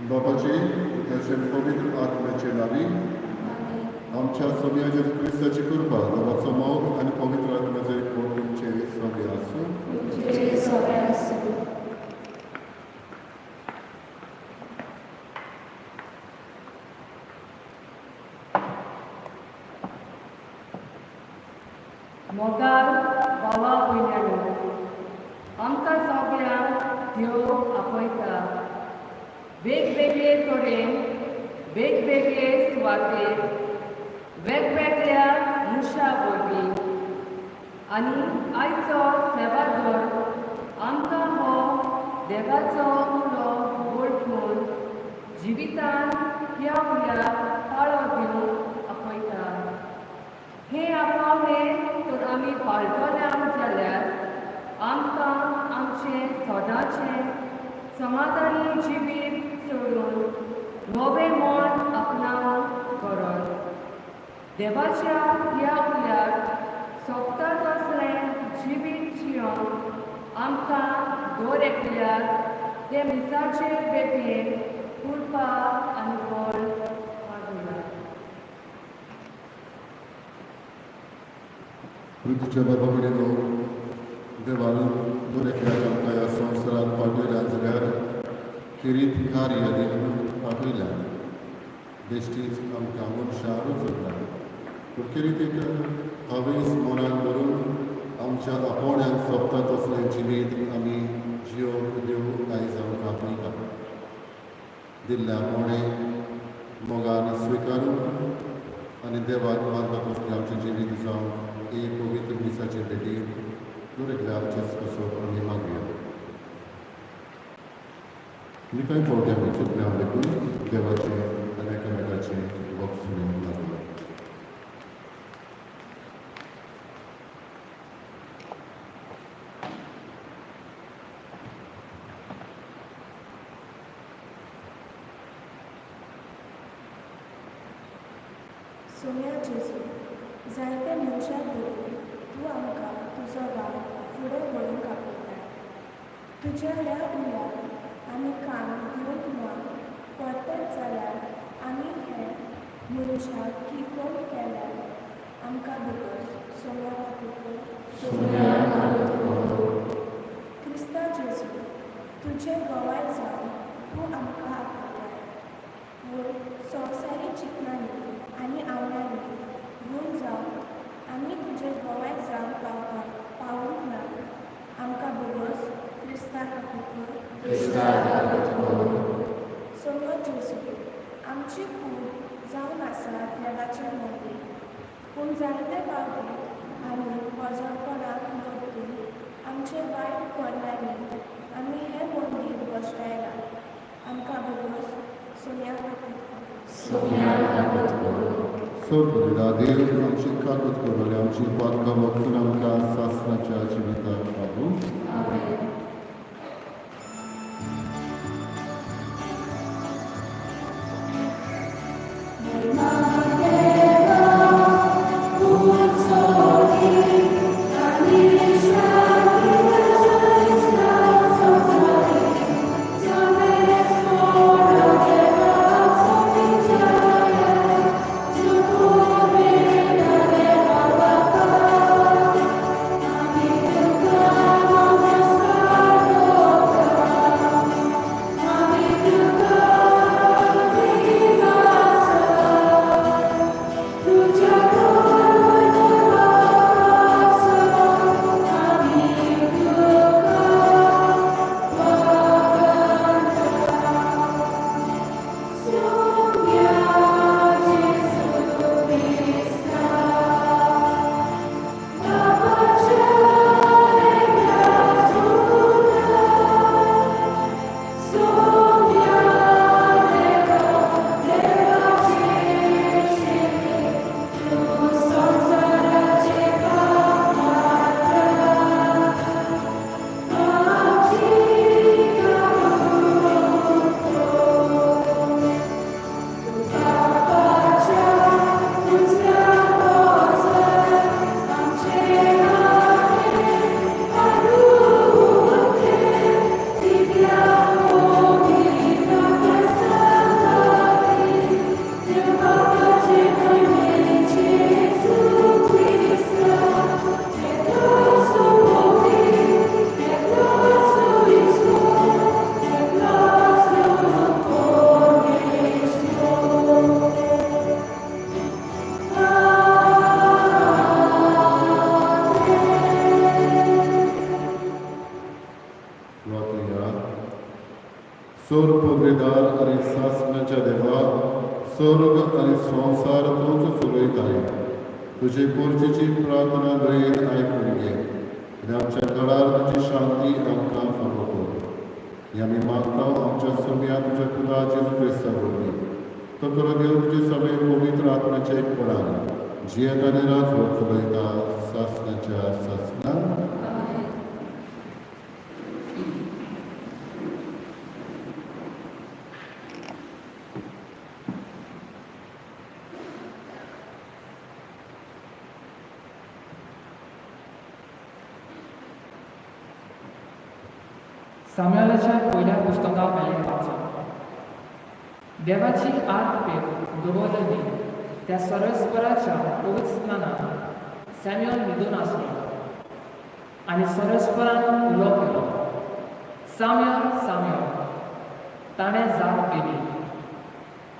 बाबाचे पुताचे पवित्र आत्म्याचे नावी आमच्या सोम्या जेजू क्रिस्ताची कृपा, देवाचो मोग आनी पवित्र आत्म्याचो एकवट तुमचे सगळे आसूं. तुमचे सगळे आसूं. मोगाळ भावा भयणांनो, आमकां सगळ्यांक देव आपयता. वेगवेगळे तरेन, वेगवेगळे सुवातेर, वेगवेगळ्या मनशां वरवीं. आनी आयचो सेवादर आमकां हो देवाचो उलो वळखून जिवितान ह्या उल्याक पाळो दिवंक आपयता. हें आपोवणें तर आमी पाळटले जाल्यार आमकां आमचें सदांचें समाधानी जिवीत सोडून नवें मन आपणावंक गरज. देवाच्या ह्या उल्याक सोबता तसलें जिवीत जियोंक आमकां दर एकल्याक ते मिसाचे भेटेन कृपा आनी बळ मागुया. पृथ्वीच्या बाबा भयणीनो, देवान दर एकल्याक आमकां ह्या संवसारांत पाठयल्या जाल्यार खेरीत कार्य दिवन पाठयल्या. बेश्टीच आमकां मनशां रुजयला, पूण खेरीत एक हावेस मनान धरून आमच्या आपोवण्याक सोबता तसलें जिवीत आमी जियोवंक देव आयज आमकां आपयता. दिल्लें आपोवणें मोगान स्विकारूंक आनी देवाक मानता तसलें आमचें जिवीत जावंक एक पवित्र मिसाचे भेटीन दर एकल्या आमचेच कसो आमी मागया. आनी कांय फावटी आमी चुकल्या देखून देवाचें आनी एकामेकाचें भोगसणें मागया. सोम्या जेजू, जायते मनशां वरवीं तूं आमकां तुजो वावर फुडें व्हरूंक आपयताय. तुज्या ह्या उल्याक आमी कान दिवंक ना परतत जाल्यार आमी हे मनशाक किकोंत केल्यार आमकां भोगोस. सोम्या काकूत कर. क्रिस्ता जेजू, तुजे गवाय जावन तूं आमकां आपयताय. पूण संवसारी चिंतनांनी आनी आव्हानांनी गूण जावन आमी तुजे गवाय जावन पावपाक पावूंक ना. आमकां भोगोस. क्रिस्ता काकूत कर. सोम्या जेजू, आमची कूड जावन आसा देवाचें मंदीर. पूण जायते फावटी आमी पोजडपणाक नडून आमचे वायट करण्यांनी आमी हें मंदीर भश्टायलां. आमकां भोगोस. सोम्या काकूत कर. सर्वदा देव आमची काकूत करूं आनी आमची पातकां भोगसून आमकां सासणाच्या जिविताक पावूं. आमेन. देंवचार आनी सासणाच्या देवा, स्वर्ग आनी संवसार तूंच चलयताय. तुजे पोरचेची प्रार्थना दयेन आयकून घे आनी आमच्या काळार तुजी शांती आमकां फावो कर. हें आमी मागता आमच्या सोम्या तुज्या पुता जेजू क्रिस्ता वरवीं. तो करो देव तुजे सगळे पवित्र आत्म्याच्या एकपणान जियेत आनी राजवट चलयता सासणाच्या सासणा. सामुएलाच्या पयल्या पुस्तका वेलें वाचप. देवाची आर्क पेट दवरलेली त्या सरस्वराच्या पवित्र स्नानान सॅम्युअल न्हिदून आसलो आनी सरस्वरान उलो केलो, साम्युअल, साम्युअल. ताणें जाप दिली,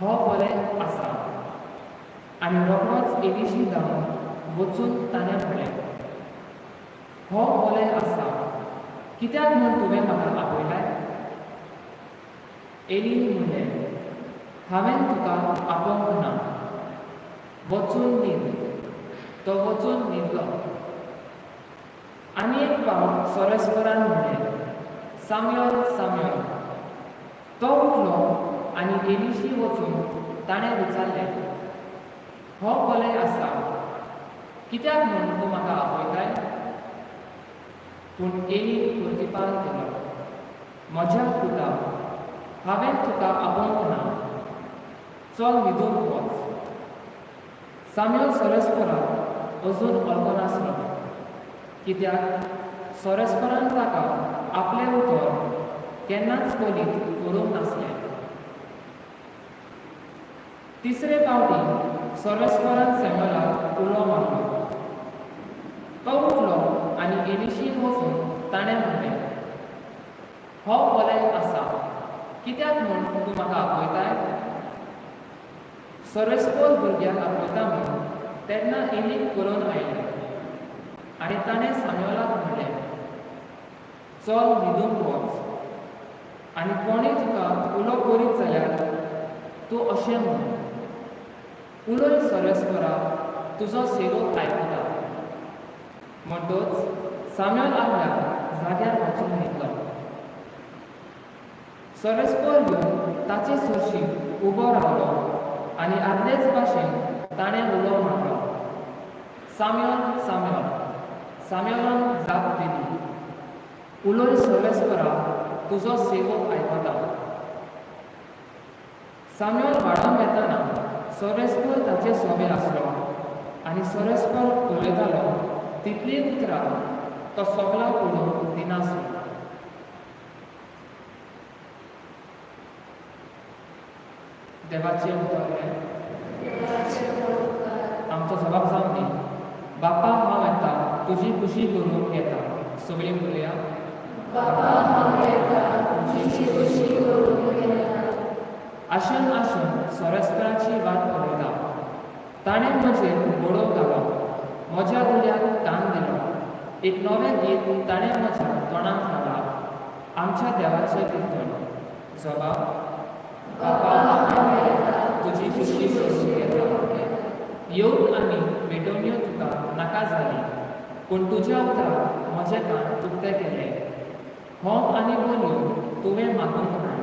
हो बरें आसा. आनी रोखडोच एलिशी धांवन वचून ताणें म्हणलें, हो बरें आसा, कित्याक म्हूण तुवें म्हाका आपयलाय? एलीन म्हणलें, हांवें तुका आपोवंक ना, वचून न्हीद. तो वचून न्हिदलो. आनी एक फावट सरस्वरान म्हणलें, साम्युअल, साम्युअल. तो उठलो आनी एलिशी वचून ताणें विचारलें, हो बरें आसा, कित्याक म्हूण तूं म्हाका आपयताय? पूण एलीन प्रतिपाल केलो, म्हज्या पुता, हांवें तुका आपोवंक ना, चल न्हिदूंक वच. साम्युअल सरस्पराक अजून वळखनासलो, कित्याक सरस्परान ताका आपलें उतर केन्नाच कलीत करूंक नासलें. तिसरे फावटी सरस्परान सॅम्युअलाक उलो मारलो. तो उठलो आनी एलिशीन वचून ताणें म्हणलें, हो बरें आसा, कित्याक म्हूण तूं म्हाका आपयताय? सरस्पर भुरग्याक आपयता म्हूण तेन्ना एलीक करून आयलें आनी ताणें साम्युअलाक म्हणलें, चल न्हिदूंक वच आनी कोणूय तुका उलो करीत जाल्यार तूं अशें म्हण, उलय सरस्परा, तुजो सेवक आयकता. म्हणटच साम्युअल आपल्या जाग्यार वचून न्हिदलो. सरस्पर येवन ताचे सरशी उबो रावलो आनी आदलेच भाशेन ताणें उलो मारलो, साम्युअल, साम्युअल. साम्युअलान जाप दिली, उलय सरस्परा, तुजो सेवक आयकता. साम्युअल वाडोवन येतना सरस्पर ताचे सोबे आसलो आनी सरस्पर उलयतालो तितलीं उतरां तो सगळा पडूंक दिनासलो. देवाचें उतर हें. आमचो जबाब जावन दी. बापा हांव येता, तुजी खुशी करूंक येता. सगळीं उलया. बापा हांव येता, तुजी खुशी करूंक येता. आशेन आशून सरस्पराची वाट पळयता. ताणें म्हजेर बडोव घालो, म्हज्या उल्याक कान दिलो. एक नवें गीत ताणें म्हज्या तोंडांत घालां, आमच्या देवाचें कीर्तन. जबाब, बापा हांव येता, तुजी खुशी करूंक येता. येवन आनी भेटवण्यो तुका नाका जाली, पूण तुज्या उतराक म्हजें कान उक्तें केलें. होम आनी बोलयो तुवें मागूंक ना.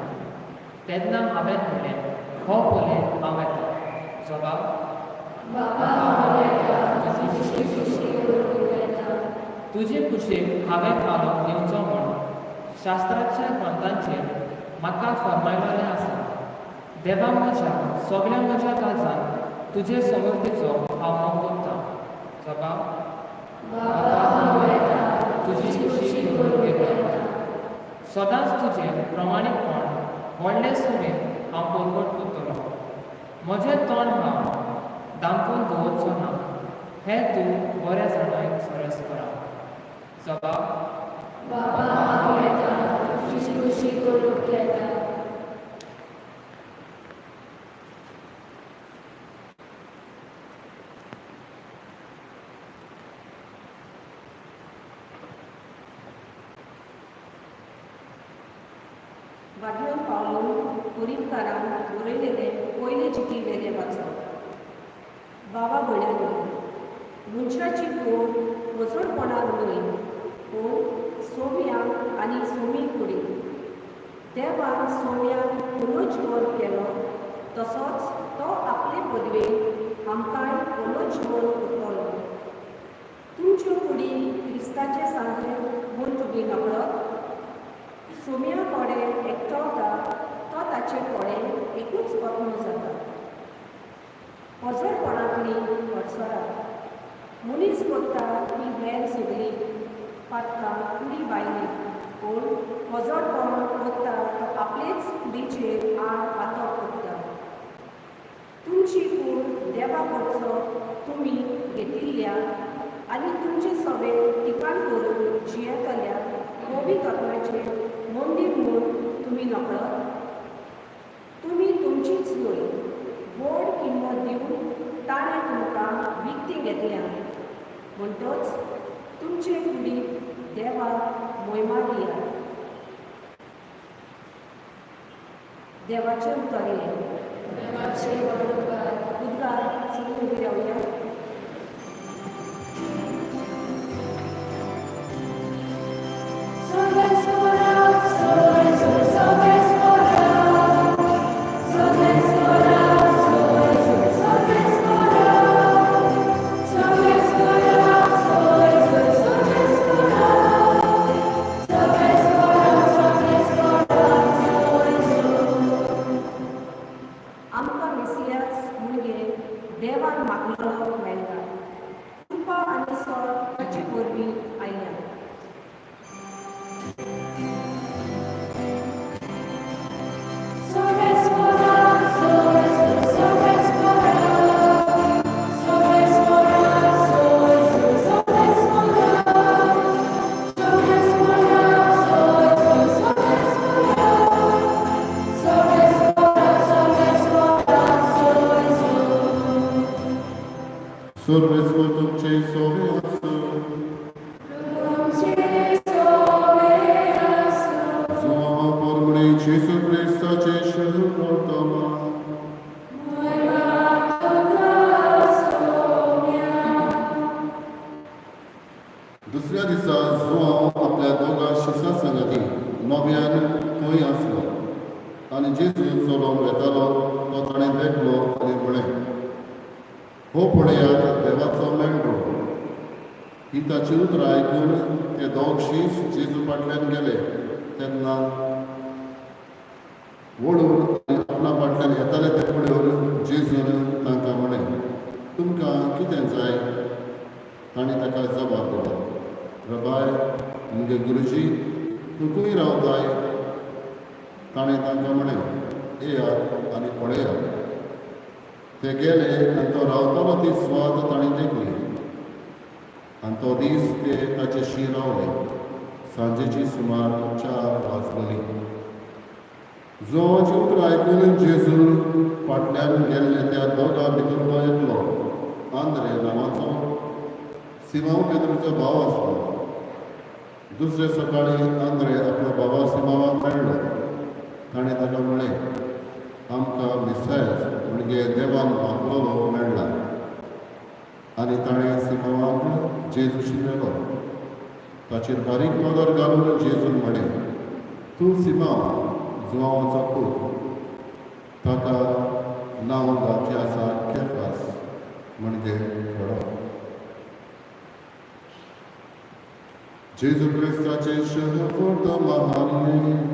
तेन्ना हांवें म्हणलें, हो पळय हांव येता. जबाब, बापा हांव येता, तुजी खुशी करूंक येता. तुजे कुशेक हांवें पालोक दिवचो म्हूण शास्त्राच्या ग्रंथांचेर म्हाका फर्मायलेलें आसा. देवा म्हज्या सगळ्या म्हज्या काळजान तुजे समृद्धीचो हांव मोग करतां. जबाब, बापा हांव येता, तुजी खुशी करूंक येता. सदांच तुजें प्रमाणीकपण व्हडले सभेन हांव परगट करतलो. म्हजें तोंड हांव दामपून दवरचो ना, हें तूं बरें जाणाय सरस्परा. जबाब, बापा हांव येता, तुजी खुशी करूंक येता. वागीवन पावलून कोरिंतकारांक बरयलेलें पयले चिटी वेलें वाचप. बाबा भयणांनो, मनशाची कोड वजडपणान न्हय पूण सोम्याक आनी सोमी कुडीन. देवान सोम्याक पुनर्जीवन केलो तसोच तो आपले पदवेन आमकांय पुनर्जीवन करतलो. तुमच्यो कुडी क्रिस्ताचें सांगलें म्हूण तुमी नकळत? सोम्या कोडे एकठांवता तो ताचे कोडे एकूच आत्मो जाता. अजरपणांतलीं अडसरां. मनीस करता ती हेर सगळीं पातकां कुडी भायलीं, पूण अजरपण करता तो आपलेच कुडीचेर आड पातक करता. तुमची कूड देवा कडचो तुमी घेतिल्ल्या आनी तुमचे सवे ठिकाण करून जियेतल्या पवित्र आत्म्याचें मंदीर म्हूण तुमी नकळत? तुमी तुमचीच न्हय, व्हड किंमत दिवन ताणें तुमकां विकती घेतल्या. म्हणटच तुमचे कुडीक देवाक मोयमा दियात. देवाचें उतर हें. देवाचे उद्गार. उद्गार. सगळीं उबी रावया. आमकां मेसियास म्हणजे देवान मागलेलो मेळटा. कृपा आनी सत ताचे वरवीं आयल्या. सर्वेस्पर तुमचे सोवे आसूं. जुवांवा परमणे जेजू क्रिस्ताचे शुभ. दुसऱ्या दिसा जुवांव आपल्या दोगां शिसां संगती नव्यान थंय आसलो आनी जेजू चलोवन वेतालो तो ताणें देखलो आनी म्हळें, हो पळयात देवाचो मेंढरो. ही ताची उतरां आयकून ते दोग शीस जेजू फाटल्यान गेले. तेन्ना वळून आनी आपणा फाटल्यान येताले ते पळोवन जेजून तांकां म्हळें, तुमकां कितें जाय? तांणी ताका जबाब दिलो, रबाय मुगे गुरुजी, तूं खंय रावताय? ताणें तांकां म्हळें, येयात आनी पळयात. ते गेले आनी तो रावतालो ती सुवात तांणी देखली आनी तो दीस ते ताचेशी रावले. सांजेची सुमार 4 वाजलेलीं. जुवांवाची उतरां आयकून जेजू फाटल्यान गेल्ले त्या दोगां भितरलो एकलो आंद्रे नांवाचो सिमांव पेद्रूचो भाव आसलो. दुसरे सकाळीं आंद्रे आपलो बाबा सिमांवाक मेळ्ळो. ताणें ताका म्हळें, आमकां मिसायज म्हणजे देवान मागलेलो मेळ्ळा. आनी ताणें सिमांवाक जेजूशी व्हेलो. ताचेर बारीक नदर घालून जेजून म्हळें, तूं सिमांव, जुवांवाचो पूत. ताका नांव घालचें आसा केफास म्हणजे खडो. जेजू क्रिस्ताचे शुभ महान.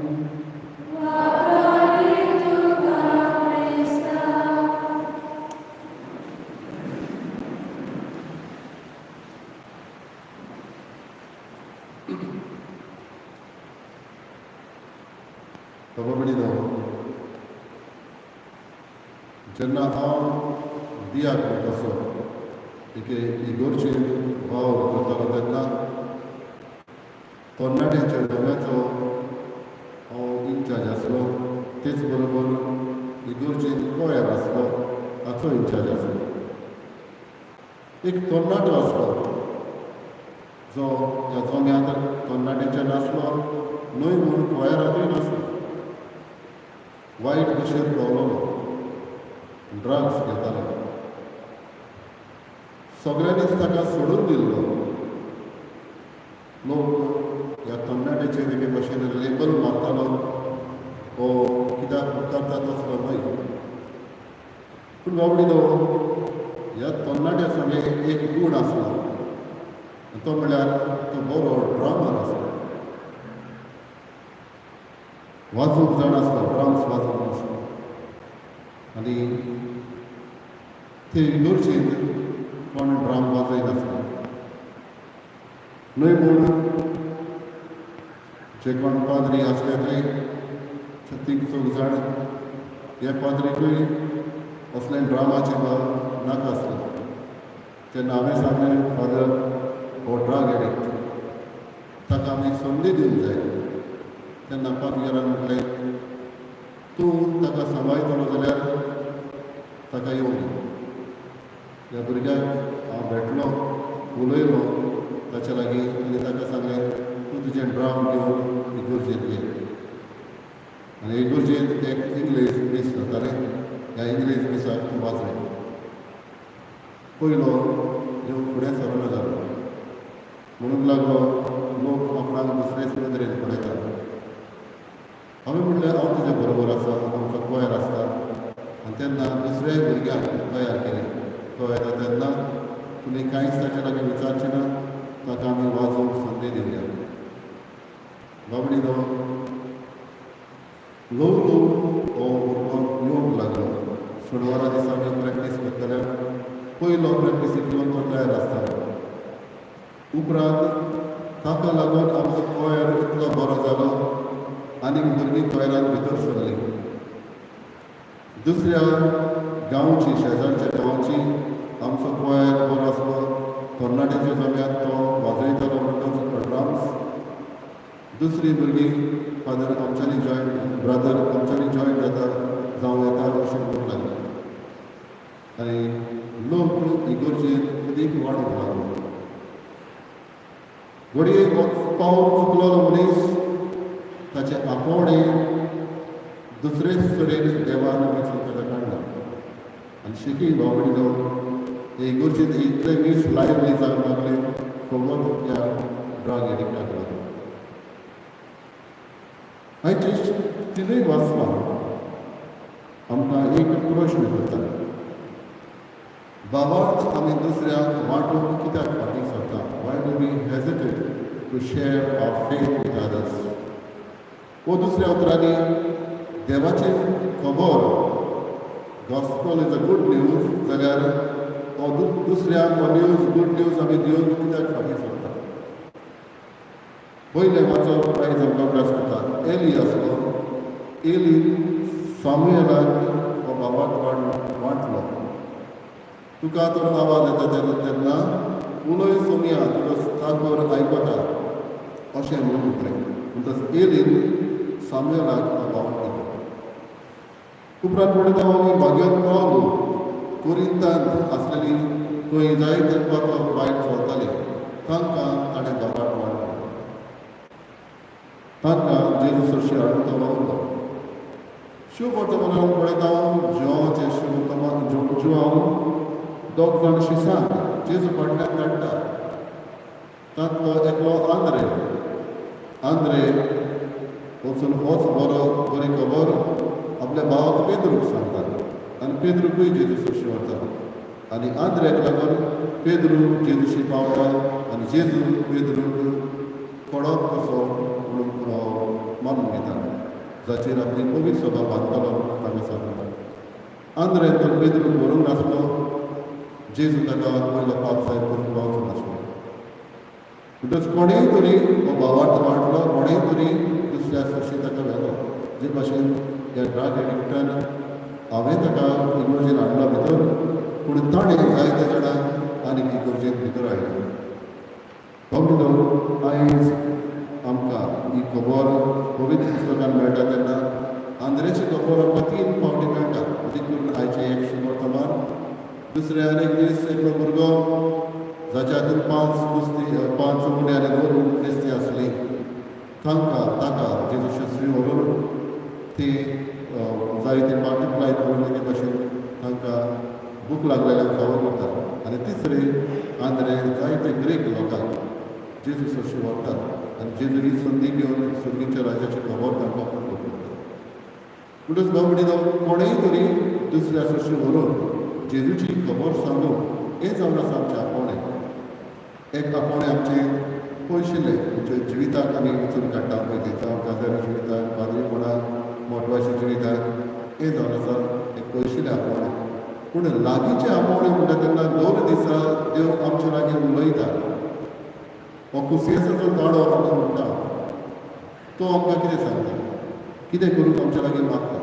बाबा, जेन्ना हांव दियाक तसो एके इगोर्जेन वावर करतालो तेन्ना तरणाट्यांच्या डब्याचो हांव इन्चार्ज आसलो. तेच बरोबर इगोर्जेन कोयर आसलो ताचो इन्चार्ज आसलो. एक तरणाटो आसलो जो ह्या जोम्यांत तरणाट्यांच्या नासलो न्हय म्हूण कोयरांतूय नासलो. वायट दिशेन पावलोलो, ड्रग्स घेतालो. सगळ्यांनीच ताका सोडून दिल्लो. लोक ह्या तरणाट्याचेर एके भशेन लेबल मारतालो, हो कित्याक उपकारता तसलो न्हय. पूण बाबडीनो, ह्या तरणाट्या संगे एक गूण आसलो, तो म्हळ्यार तो बरो ड्रमर आसलो. वाजोवंक जाण आसलो, ड्रम्स वाजोवंक आसलो. आनी ते इगर्जेंत कोण ड्रम वाजयनासलो न्हय म्हूण जे कोण पाद्री आसले थंय तीग चौग जाण, हे पाद्रीकूय असलें ड्रामाचें नाका आसलें. तेन्ना हांवें सांगलें, फादर, हो ड्रग एडिक्ट, ताका आमी संदी दिवंक जाय. तेन्ना पादरान म्हटलें, तूं ताका सांबाळटलो जाल्यार ताका येवं दी. ह्या भुरग्याक हांव भेटलो, उलयलो ताच्या लागीं आनी ताका सांगलें, तूं तुजें ड्रम घेवन इगर्जेंत ये आनी इगर्जेंत एक इंग्लीश मीस जातालें, ह्या इंग्लीश मिसाक तूं वाजय. पयलो येवन फुडें सरना जालो. म्हणूंक लागलो, लोक आपणाक दुसरेच नदरेन पळयतात. हांवें म्हणलें, हांव तुज्या बरोबर आसा, आमचो क्वायर आसता. आनी तेन्ना दुसऱ्याय भुरग्यांक तयार केले. तो येता तेन्ना तुमी कांयच ताच्या लागीं विचारचें ना, ताका आमी वाजोवंक संदी दिवया. बाबडीनो, ल्हव ल्हव हो भुरगो येवंक लागलो. शेनवारा दिसा आमी प्रॅक्टीस करतले, पयलो प्रॅक्टिसीक येवन तो तयार आसतालो. उपरांत ताका लागून आमचो क्वायर इतलो बरो जालो, आनीक भुरगीं क्वायरान भितर सरलीं. दुसऱ्या गांवची, शेजारच्या गांवची. आमचो क्वायर बरो आसलो, तरणाट्याच्या जम्यांत तो वाजयतालो म्हणटच ड्रम्स, दुसरीं भुरगीं फादर आमच्यांनी जॉयन, ब्रदर आमच्यांनी जॉयन जाता जावं येता अशें म्हणूंक लागले आनी लोक इगर्जेंत अदीक वाडूंक लागलो. घडये पावल चुकलेलो मनीस, ताचें आपोवणें दुसरेच तरेन देवान वेंचून ताका काडला. आनी शेकी बाबडीनो, हे इगर्जेंत इतले मीस लायवली जावंक लागले फकत ह्या ड्रग एडिक्टाक लागून. आयचे तिनूय वाचपां आमकां एक प्रश्न करता, भावार्थ आमी दुसऱ्यांक वांटूंक कित्याक फाटीं सरता? Why do we hesitate to share our faith with others? वो दुसऱ्या उतरांनी देवाची खबर, gospel is a good news जाल्यार हो दुसऱ्यांक हो न्यूज, गुड न्यूज आमी दिवन कित्याक फाटीं सरता? पयलें वाचप आयज आमकां अभ्यास करता. एली आसलो, एली सामुएलाक हो भावार्थ वांटलो. तुका तर आवाज येता तेन्ना तेन्ना उलय सोमया, तुजो चाकर आयकता अशें म्हणून म्हटलें. म्हणटच एलीन सामुएलाक हो भावार्थ दिलो. उपरांत पळयता आमी भाग्यवंत पावलो, कोरिंतांत आसलेली, थंय जायते पातक वायट चलताले, तांकां ताणें भावार्थ वांटलो. तांकां जेजू सरशी हाडून तो वावलो. शुभ वर्तमानान पळयता, जुवांचे शुभ वर्तमान, जुवांव दोग जाण शिसांक जेजू फाटल्यान धाडटा. तांतलो एकलो आंद्रे. आंद्रे वचून होच बरो बरी खबर आपल्या भावाक पेद्रूक सांगता आनी पेद्रूकूय जेजू सरशी व्हरता आनी आंद्रेक लागून पेद्रू जेजूशी पावता आनी जेजू पेद्रूक कडक कसो म्हणून मानून घेता, जाचेर आपली पवित्र सभा बांदतलो म्हणून ताका सांगता. आंद्रे तर पेद्रूक व्हरूंक नासलो, जेजू ताका पयलो पाप सायब करूंक पावचो नासलो. म्हणटच कोणेय तरी हो भावार्थ वांटलो, कोणेय तरी दुसऱ्या सरशी ताका व्हेलो. जे भाशेन ह्या ड्रग एडिक्टान हांवें ताका इगर्जेन हाडलो भितर, पूण ताणें जायते जाणांक आनीक इगर्जेन भितर हाडले. भावंडो, आयज आमकां ही खबर पवित्र पुस्तकान मेळटा तेन्ना आंद्रेची खबर आमकां तीन फावटी मेळटा. अदीक करून आयचें एक शुभवर्तमान. दुसरें आनी एक दीस एकलो भुरगो जाच्या हातीन पांच नुस्तीं, पांच उणे आनी दोन नुस्तीं आसलीं, तांकां ताका जेजू शास्त्री व्हरून ती जायते मल्टिप्लाय करून एके भाशेन तांकां भूक लागलेल्यांक फावो करता. आनी तिसरे आंद्रे जायते ग्रीक लोकांक जेजू सरशी व्हरतात आनी जेजू ही संदी घेवन सर्गीच्या राज्याची खबर तांकां प्रकट करता. म्हणटच भाव भयणीनो, कोणेय तरी दुसऱ्या सरशी व्हरून जेजूची खबर सांगूंक हें जावन आसा आमचें आपोवणें. एक आपोवणें आमचें पयशिल्लें आमच्या जिविताक आमी विचून काडटा पळय तें, जावं काजारी जिविताक, पाद्रीपणाक, मोटवाशी जिविताक, हें जावन आसा एक पयशिल्लें आपोवणें. पूण लागींचें आपोवणें म्हणटा तेन्ना दर दिसा देव आमचे लागीं उलयता. हो कुसियेसाचो ताळो आमी म्हणटा तो आमकां कितें सांगता, कितें करूंक आमच्या लागीं मागता.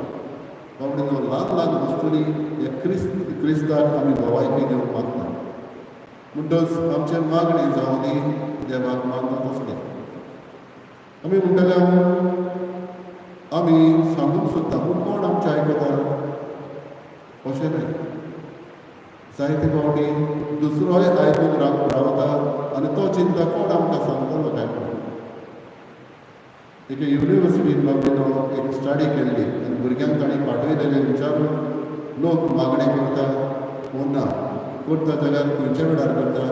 बाबडीनो, ल्हान ल्हान वस्तूंनी ह्या क्रिस्ताक आमी भवायकी दिवंक मागता. म्हणटच आमचें मागणें जावं दी देवाक मानता तसलें. आमी म्हणटले आमी सांगूंक सोदता पूण कोण आमचें आयकता अशें न्हय. जायते फावटी दुसरोय आयकूंक रावता आनी तो चिंता कोण आमकां सांगतलो काय म्हणून. एके युनिवर्सिटीन बाबतीन एक स्टडी केल्ली आनी भुरग्यांक तांणी पाठयलेलें विचारून लोक मागणें करता वो ना, करता जाल्यार खंयच्या वेळार करता,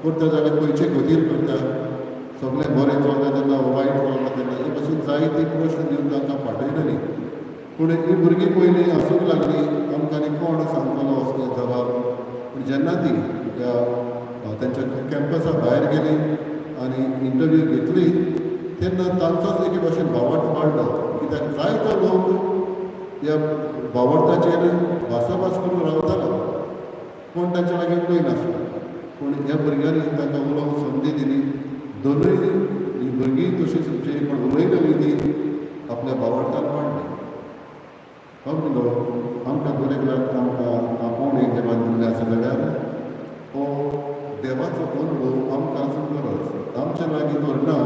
करता जाल्यार खंयचे गतीर करता, सगळें बरें चलता तेन्ना वायट चलता तेन्ना, हे भाशेन जायते प्रश्न दिवन तांकां पाठयलेली. पूण ही भुरगीं पयलीं हांसूंक लागलीं, आमकां आनी कोण सांगतलो असले जबाब. पूण जेन्ना ती ह्या तेंच्या कॅम्पसा भायर गेली आनी इंटरव्यू घेतली तेन्ना तांचोच एके भाशेन भावार्थ वाडलो, कित्याक जायतो लोक ह्या भावार्थाचेर भासाभास करून रावतालो, कोण तांच्या लागीं उलयनासलो. पूण ह्या भुरग्यांनी तांकां उलोवंक संदी दिली. दोनूय ही भुरगीं तशीच जी कोण उलयलेली ती आपल्या भावार्थान वाडली. बाबलो, आमकां दर एकल्याक आमकां आपोवणें देवान दिल्लें आसा जाल्यार हो देवाचो अनुभव आमकां आसूंक गरज. आमच्या लागीं तर ना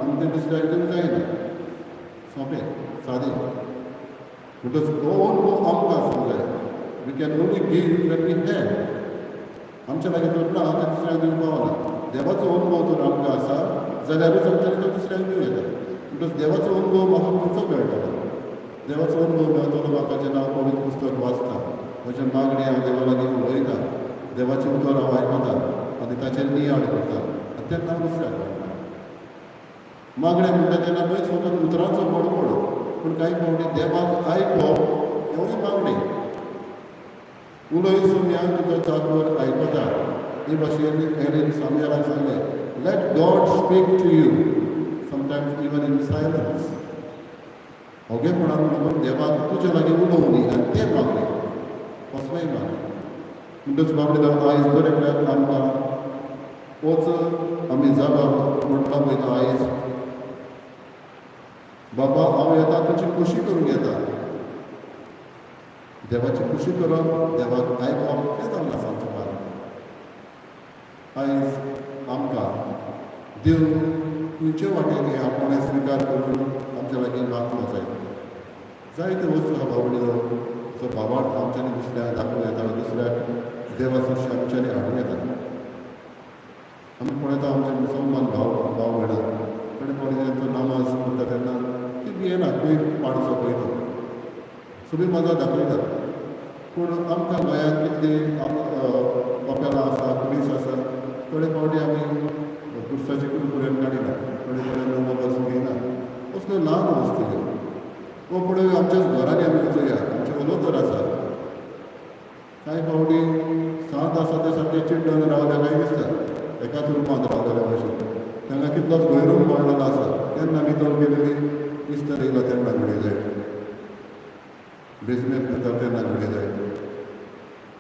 आमी तें दुसऱ्याक दिवंक जायना. सोंपें सादें. म्हणटच हो अनुभव आमकां आसूंक जाय. We can only give when we have. आमच्या लागीं तर ना तें दुसऱ्याक दिवंक पावना. देवाचो अनुभव तर आमकां आसा जाल्यारूच आमच्यांनी तो दुसऱ्याक दिवं येता. म्हणटच देवाचो अनुभव म्हाका खंयचो मेळटलो? देवाचो अनुभव मेळटलो म्हाका जेन्ना हांव पवित्र पुस्तक वाचता, म्हजें मागणें हांव देवा लागीं उलयता, देवाचें उतर हांव आयकता आनी ताचेर नियाळ करता आनी तेन्ना हांव दुसऱ्याक वाडटा. मागणें म्हणटा तेन्ना न्हयच फकत उतरांचो बडबड, पूण कांय फावटी देवाक आयकप हेवूय मागणें. उलय सोम्या तुजो चाकर आयकता, हे भाशेन एलीन सामुएलाक सांगलें. Let God speak to you sometimes even in silence. ओगेपणान म्हणून देवाक तुज्या लागीं उलोवनी आनी तें मागणें, कसलेंय मागणें. म्हणटच बाबडे, आयज दर एकल्याक आमकां होच आमी जाबाब म्हणटा पळय आयज, बाबा हांव येता तुजी खोशी करूंक येता. देवाची खुशी करप, देवाक आयकप हें जावन आसा आमचें मागणें. आयज आमकां देव खंयचे वाटेन हें आपणें स्विकार करून आमच्या लागीं मागपाक जाय. जायते वस्तू आहा बाबडीनो जो भावार्थ आमच्यांनी दुसऱ्याक दाखोवं येता, दुसऱ्याक देवा सरशी आमच्यांनी हाडूं येता. आमी पळयता आमचे मुसलमान भाव भाव भयणां थोडे फावटी तांचो नमाज करता तेन्ना ती भियेना, खंय पाडसो पळयता, सगळी मजा दाखयता. पूण आमकां गोंयांत कितली कपेलां आसा, पुलीस आसा, थोडे फावटी आमी खुर्साची कुरकुरेन काडिना, थोडे कडेन नवो घेयना, असल्यो ल्हान वस्तू ह्यो. वो पळय आमच्याच घरांनी आमी वचुया, आमचे उलोतर आसा. कांय फावटी सांत आसा ते सारके चिड्डून रावले काय दिसता, एकाच रुमांत रावलेल्या भशेन. तांकां कितलोच गैरूम पडलेलो आसा, केन्ना नितळ केलेली इस्तर येयलो तेन्ना घडये जायत, बेजमेर करता तेन्ना घडये जायत.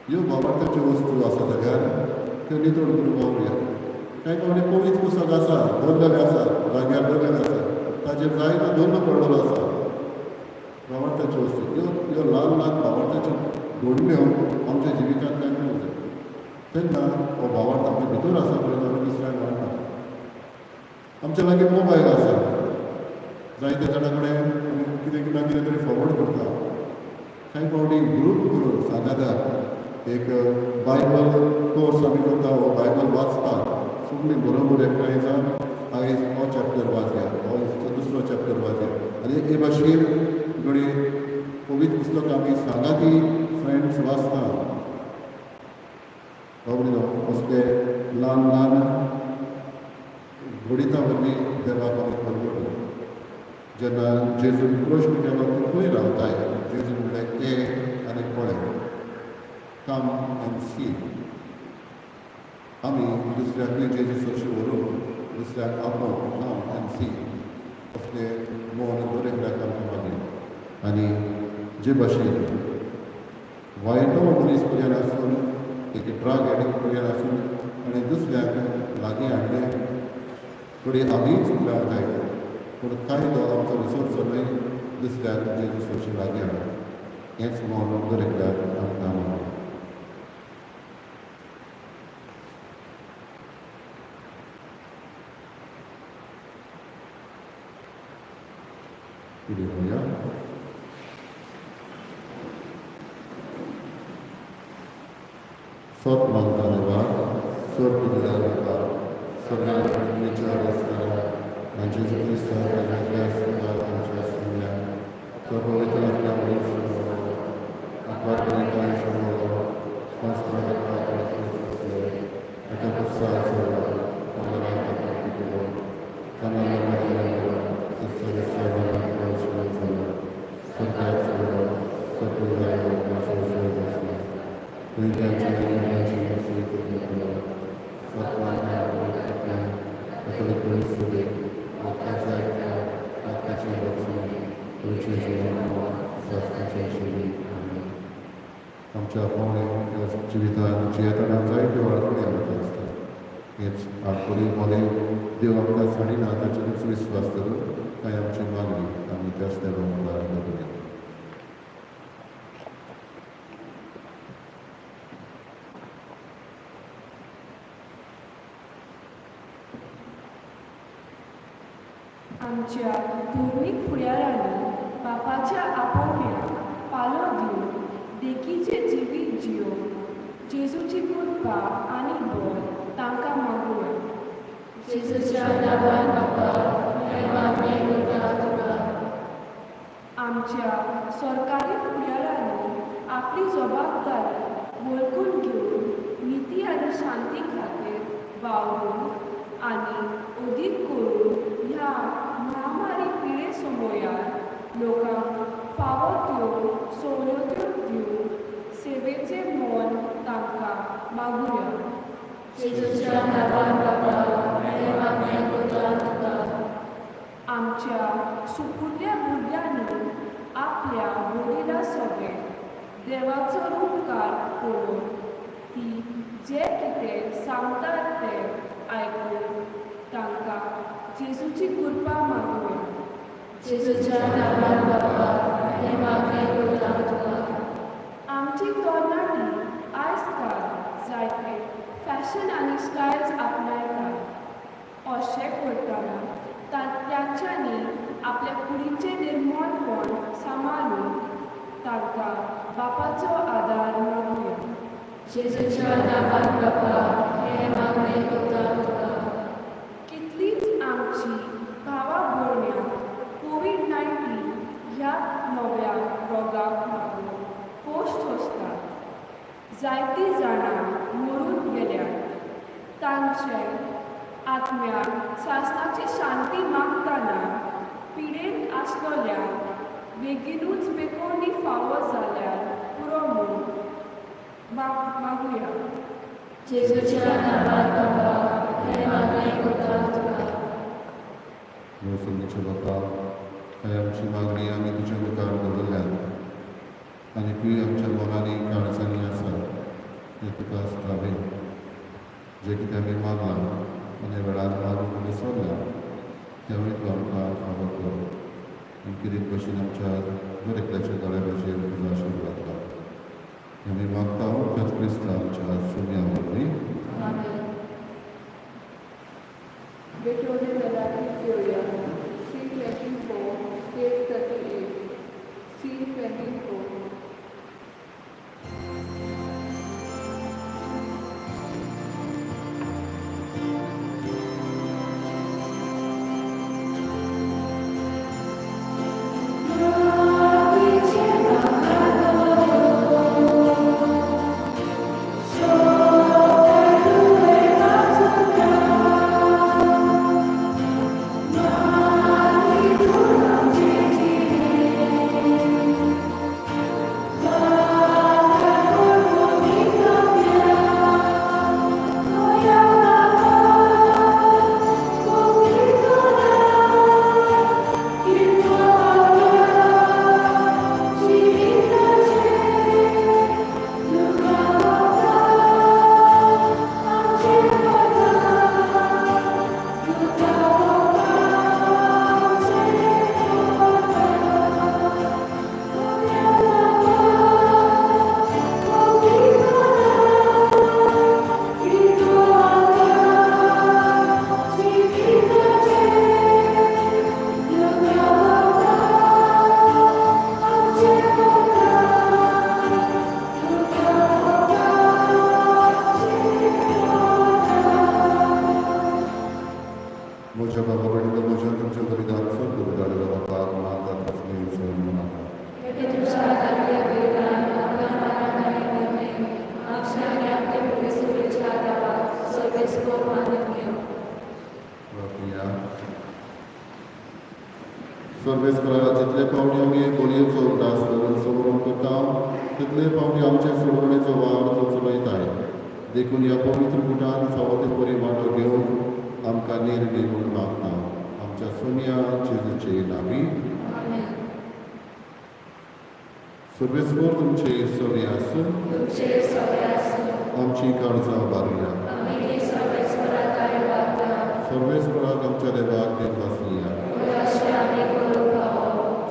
ह्यो भावार्थाच्यो वस्तू आसा जाल्यार त्यो नितळ करून वावरुया. कांय फावटी पवित्र पुस्तक आसा, दवरलेलें आसा, जाग्यार दवरलेलें आसा, ताचेर जायतो धुल्ल पडलेलो आसा. भावार्थाच्यो वस्तू ह्यो, ह्यो ल्हान ल्हान भावार्थाच्यो घडण्यो आमच्या जिवितांतल्यान मेळूंक जाय. तेन्ना हो भावार्थ आमच्या भितर आसा पळय तो आमी दुसऱ्याक वाडटा. आमच्या लागीं मोबायल आसा, जायते जाणां कडेन आमी कितें ना कितें तरी फॉरवर्ड करता. कांय फावटी ग्रूप करून सांगाताक एक बायबल कोर्स आमी करता, हो बायबल वाचपाक सगळीं बरोबर एकठांय जावन आयज हो चॅप्टर वाचया, हो दुसरो चॅप्टर वाचया आनी हे भाशेन घडये पवित्र पुस्तक आमी सांगाती फ्रेंड्स वाचता. बाबडो असले ल्हान ल्हान घडिता वरवीं देवाक आमी परगटू. जेन्ना जेजून प्रश्न केलो, तूं खंय रावताय? जेजून म्हणलें, ये आनी पळय, कम एंड सी. आमी दुसऱ्याकूय जेजू सरशी व्हरून दुसऱ्याक आपोवन कम एंड सी असले मन दर एकल्याक आमकां मागीर. आनी जे भाशेन वायटो मनीस पर्यंत आसून, एक ड्रग एडिक्ट पर्यंत आसून आनी दुसऱ्याक लागीं हाडलें, थोडी आमीय चुकल्या जायत, पूण कायदो आमचो विसरचो न्हय दुसऱ्याक जेजू सरशी लागीं हाडप. हेंच मन दर एकल्याक आमकां मागीर. फुडें वया. सत मागता देवा, सर्व दिल्या मुखार सगळ्या पृथ्वीच्या आसतना जेजू क्रिस्ता ताज्यांतल्या आसतना आमच्या आसतल्या तो पवित्र आत्म्या आपल्या समोर ताका उत्साह चडलो, ताका केलो, सरकार चडलो, सगळं जालो. आमच्या पावणे जिवितांत जियेतना जायत्यो आडखळी आमकां आसता. हेच आडखळी मदें देव आमकां सांडिना ताचेरूच विस्वास धरून कांय आमची मागणी आमी त्याच देवा मुखार दवरुया. आमच्या धर्मीक फुडारांनी बापाच्या आपोवण्याक पालो दिवन देखीचें जिवीत जियोवन जेजूची कृपा आनी बळ तांकां मागुया. जेजूच्या नांवान बापा, हें मागणें करता तुका. आमच्या सरकारी फुडारांनी आपली जबाबदारी वळखून घेवन निती आनी शांती खातीर वावरून आनी अदीक करून ह्या महामारी पिडे समयार लोकांक फावो त्यो सवलत्यो दिवन सेवेचें मन तांकां मागुया. जेजूच्या नांवान बापा, हें मागणें करता तुका. आमच्या सुपुल्ल्या भुरग्यांनी आपल्या वडिला सवें देवाचो रुपकार पळोवन ती जें कितें सांगतात तें आयकून तांकां जेजूची कृपा मागुया. जेजूच्या नांवान बापा, हें मागणें करता तुका. आमची तरणाटी आयज काल जायते फॅशन आनी स्टायल्स आपणायतात. अशें करतना तांच्यांनी आपल्या कुडीचें निर्मळपण सांबाळून तांकां बापाचो आदार मागुया. जेजूच्या नांवान बापा, हें मागणें करता तुका. कितलींच आमची भावा भयणां कोवीड-19 ह्या नव्या रोगाक लागून कश्ट सोंसतात. जायतीं जाणां मरून गेल्यात. तांचे आत्म्याक सासणाची शांती मागतना पिडेंत आसलेल्यांक बेगिनूच बेकोणी फावो जाल्यार पुरो म्हूण मागुया. जेजूच्या नांवान बापा, हें मागणें करता तुका. मोसमीच्या बापा, कांय आमची मागणी आमी तुज्या मुखार दवरल्यात आनी तूं आमच्या मनांनी काळजांनी आसा तें तुका आसतावें. जें कितें आमी मागलां आनी वेळार मागूंक विसरला तेवूय तूं आमकां फावो कर आनी कितें भशेन आमच्या दर एकल्याच्या दोळ्या भाशेन तुजो आशिर्वाद घाल. आमी मागता त्याच क्रिस्ता आमच्या सोम्या वरवीं. आमेन. बेटोने वेलाची घेवया. C 24, page 38. C 24. Glory to सर्वेस्परा जितले पावटी आमी बोलयेचो उगडास दवरून समरोम करता तितले पावटी आमचे सोडवणेचो वावर तो चलयताय. देखून ह्या पवित्र गुटान फावो ते परी वांटो घेवन आमकां निर्मी म्हूण मागता आमच्या सोनिया जेजूचे नावी. सर्वेस्पर तुमचे सवे आसूं. आमची काळजां बारुया. सर्वेस्पराक आमच्या देवाक देवासुया.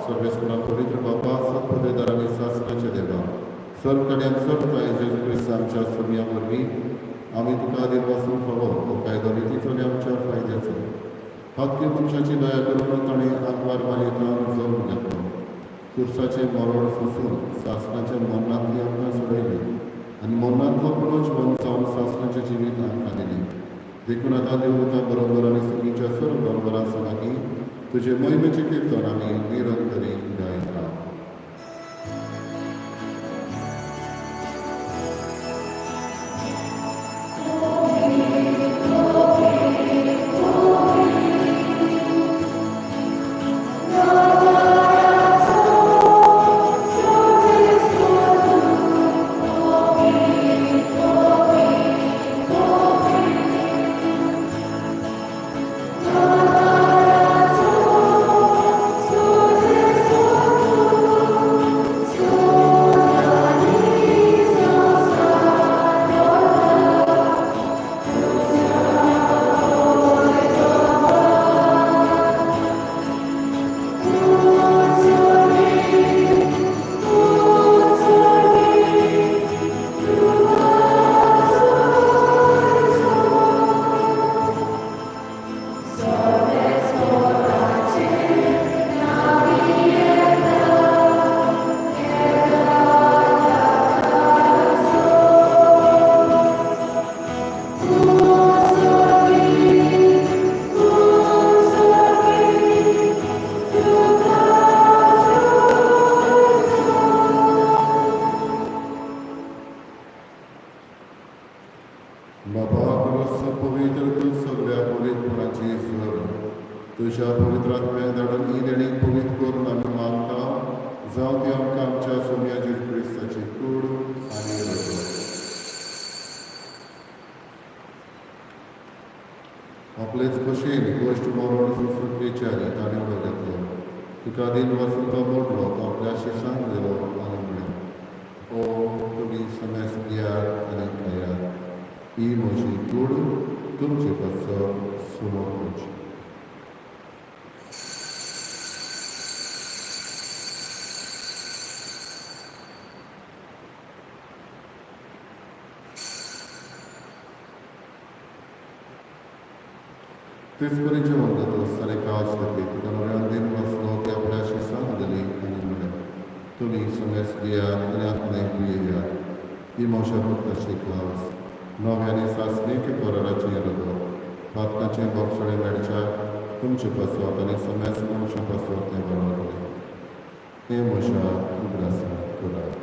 सर्वेस्परा पवित्र बापा सत्पदेदार आनी सासणाचे देवा सर्व कडेन सर्व काय जेजू क्रिस्त आमच्या सोमया वरवीं आमी तुका दिनवासूंक फावो. हो कायदो नितीचो आनी आमच्या फायद्याचो. हक्की मनशाची दया करून ताणें आंकवार मारयेंतल्यान जल्म घेतलो. खुर्साचें मरण सोसून सासणाच्या मरणांतली आमकां सोडयली आनी मरणांतलो पुनर्जीवन जावन सासणाचें जिवीत आमकां दिलें. देखून आतां देवता बरोबर आनी सुगीच्या सर्व बरोबरां सांगाती तुजे मोहिमेचें कीर्तन आमी निरंतरी गायता. बाबा क्रिस्त पवित्र तूं सगळ्या पवित्रपणाची सर तुज्या पवित्र आत्म्याक धाडून ही देणी पवित्र करून आमी मागता जावं ती आमकां आमच्या सोम्या जेजू क्रिस्ताची कूड आनी रगत. आपलेच भशेन कश्ट मरण सोंसून आनी ताणें उलो घेतलो. तुका दिन वाचून तो मोडलो, तो आपल्या शिसांक दिलो आनी म्हणलें, ओ तुमी समेस्त घेयात आनी खायात, ही म्हजी कूड तुमचे पासत समोर करची. तेच परी जेवण जातकच ताणें कास घेतली, तुका नव्यान दिन वाचलो, ती आपल्या शिसांक दिली आनी म्हणलें, तुमी समेस्त घेयात आनी आपणाक पियेयात, ही म्हज्या रगताची कास नव्या आनी सासणीक कराराचें रगत पातकाचें बोगसणें मेळच्या तुमचे पासत आनी समेस्त मनशां पासत तें बरयतलें. हें म्हज्या उगडासाक करात.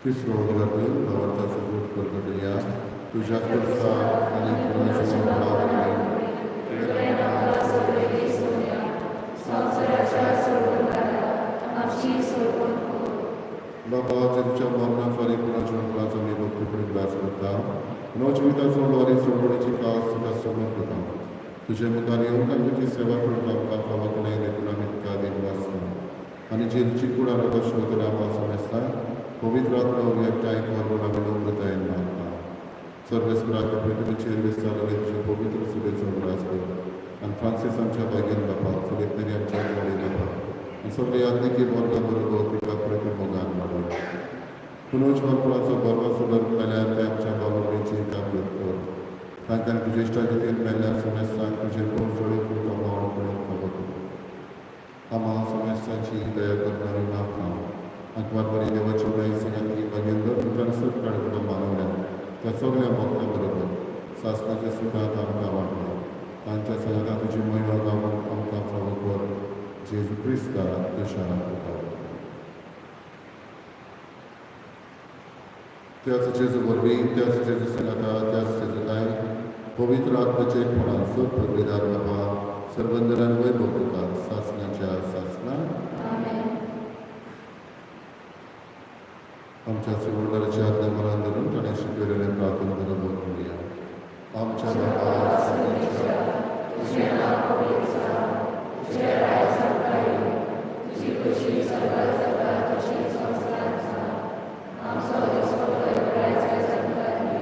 तिसरो उगडास भावार्थाचो दूत परगटया तुज्या खुर्सा आनी पुनर्जीवनपणा वरवीं बाबा जेजूच्या मरणाचो आनी पुनर्जीवनपणाचो आमी भक्तीपणी उगडास करता. नवजिविताचो आनी सोडवणीची कास तुका समर्पता. तुजे मुखार येवन आमी तुजी सेवा करूंक आमकां फावो केलें देखून आमी तुका दिनवासता आनी जेजूची कूड आनी शोधून आमकां समजता पवित्र आत्मा वरवीं एकठांय कर म्हूण आमी नम्रतायेन मागता. सर्वेस्पराक पृथ्वीचेर विस्तारलेले तुजे पवित्र सुबेचो उगडास कर आनी फ्रांसीस आमच्या भाग्यान बापा, फिलीप नेरी आमच्या मोडी बापा आनी सगळे याज्ञिकी वर्गा बरोबर तुका पृथ्वी मोगान वाडय. पुनर्जीवनपणाचो बरवास धरून मेल्यार ते आमच्या बाबांची जागृत कर. तांकां तुजे इश्टागतीन मेल्ल्या समेस्तांक तुजे पोरजोळे तुमकां मावळ पळोवंक फावो कर. आमा समेस्तांची दया करणारी मागता. आंकवार बरी देवाची माय सिंगांतली भागेंद्र तुमकां सग काडपणां मानवल्या त्या सगळ्या भक्तां बरोबर सासणाच्या सुखांत आमकां वांटले. तांच्या सांगाता तुजी म्हयनो गावूंक आमकां फावो कर. जेजू क्रिस्ता तुज्या मुखार. त्याच जेजू वरवीं, त्याच जेजू सांगाता, त्याच जेजू काय पवित्र आत्म्याचे कोणाचो पदवीदार बाबा सर्वंदरान वैभव तुका सासणाच्या सासना. आमच्या सुवर्णाची आज्ञा मनान धरून ताणें शिकयलेलें प्रार्थना बरोबर करुया. आमच्या बाबा तुजें नांव पवित्र जावं, तुजें राज्य जावं, तुजी खुशी सर्वात जाता तशी संवसारांत जावं. आमचो दिसपट्टो रायत आमकां दी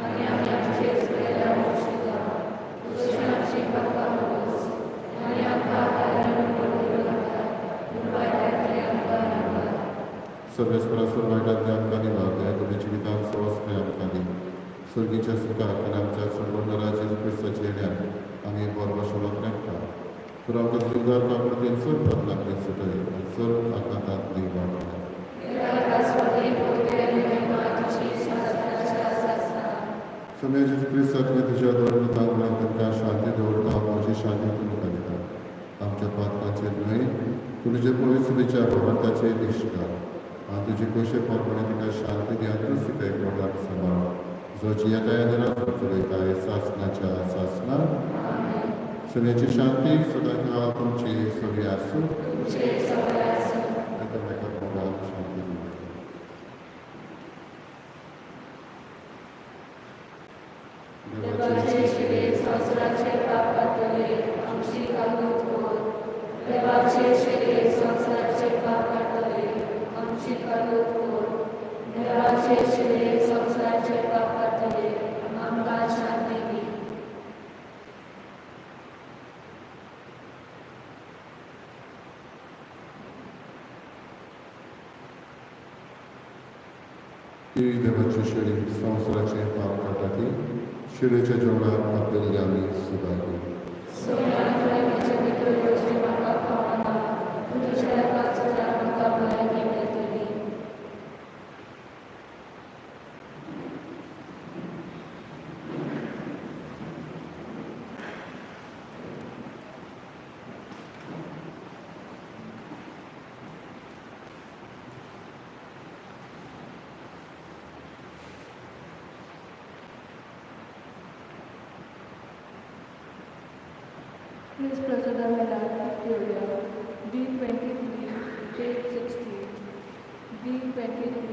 आनी आमी आमचे चुकलेल्या मोक्षिता तशी आमची पापां मोगस आनी आमकां कारण पडूं नाका पूण वायटांतलें आमकां निवार. सर्वेस्परासून वायटांतलें आमकां निवार, दया तुमी जिवितांत सवस्ताय आमकां दी. सर्गीच्या सुखाक आनी आमच्या सर्वंदरा जेजू क्रिस्ताच्या येण्याक आमी बरवशोनात रेखता. तर आमकां तुझ्या काकृतीन सर्व बदलांतली सुटय आनी सर्व आघातांतली वाटय. सोम्या जेजू क्रिस्ता तुवें तुज्या दोन म्हणून तांकां शांती दवरता, म्हजी शांती तुमकां दिता. आमच्या पातकांचेर न्हय पूण तुजे पवित्र सभेच्या भगवंताचेर दिश्ट घाल आनी तुजे कशे प्रमाणे तिका शांती दी आनी तूंच तिका एकवटान सांबाळ, जो जियेताय आनी राजवट चलयताय सासणाच्या सासना. सगळ्याची शांती सदांकाळ तुमची सगळी आसूं. एकामेकाक मोगान शांती दिवया. देवाचे शिवे संवसाराचे पाप काडटले, आमची काकूत कर. देवाचे शिवे संवसाराचे पाप काडटले, आमची काकूत कर. देवाचे शिवे संवसाराचे पाप काडटले, आमकां शांती दी. ही देवाची शेळी संवसाराचे पाप काडटा ती शेळीच्या जेवणाक आपयल्ले आमी सुभागी. सोम्या तुवें म्हजे भितर येवचें म्हाका फावना, पूण तुज्या एकाच उतरान म्हाका भलायकी मेळटली. Please Prasada Melarti Theoria, D23, page 60, D23.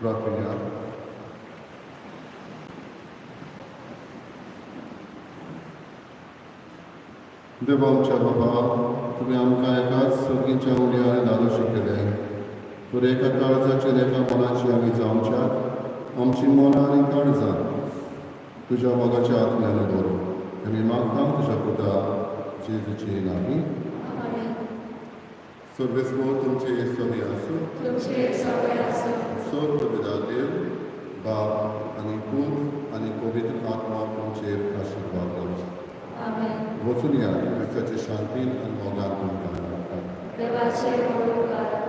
प्रार्थुया. देवा आमच्या बाबा, तुमी आमकां एकाच सर्गीच्या उल्या आनी धालो शिकयले, तर एका काळजाचेर एका मनाची आमी जावच्याक आमची मनां आनी काळजां तुज्या मोगाच्या आत्म्यान दवरू. आमी मागता तुज्या पुता जेजूचे नांवी. आमेन. सर्वेस्पोर तुमचे सगळे आसूं. तुमचे सगळे आसूं. सर्व देव बाप आनी पूत आनी पवित्र आत्मा तुमचेर आशिर्वाद घालूं. आमेन. वचून या, क्रिस्ताचे शांतीन आनी मोगान तुमकां मागता. देवाचे उपकार.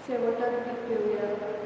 शेवटाक गीत घेवया.